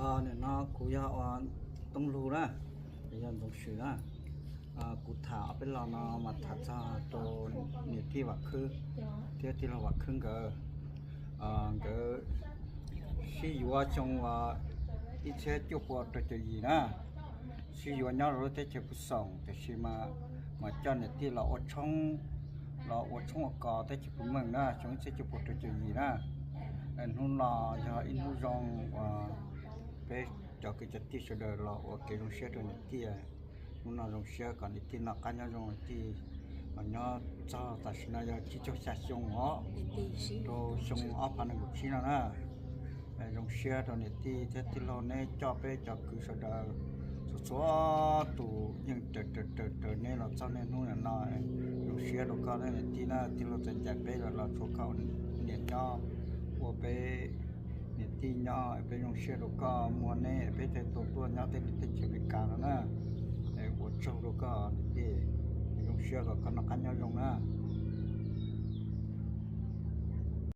Nim no kuv yog ua Tooj Lug na, yog Ntxoov Swm na. Kuv tham ob peb los no mas tham txog rau niam tij Vam Khwb thiab tij laug Vam Khwb nkawd. Nkawd sib yuav xyoo uas ib txhiab cuaj pua rau caum yim na, sib yuav nyob rau lub teb chaws Phu Xoom, tiam sis mas, mas coj niam tij los ua tshoob, los ua tshoob ua kos teb chaws Phu Meej na, xyoo ib txhiab cuaj pua rau caum yim na. Hnub no yog ib hnub zoo uas peb cov kwv cov tij sawv daws los ua kev zoo siab rau niam tij. Hnub no zoo siab kom niam tij noj qab nyob zoo, niam tij los nyob txog tam sim no yog tsib caug xya xyoo os, rau xyoo ob phav nees nkaum tsib no na. Zoo siab rau niam tij thiab tij laug neb coj peb cov kwv sawv daws txhua txhua tus yeej raws raws raws raws neb los txog niaj hnub nim no. Zoo siab rau koj niam tij na, tij laug txawm ncaim peb los los tshuav koj niam nyob ua peb niam tij nyob, peb zoo siab rau koj, muaj neb peb thiaj tau tuaj nyob teb chaws Amelikas no na. Ua tsaug rau koj niam tij, zoo siab kom koj noj qab nyob zoo na.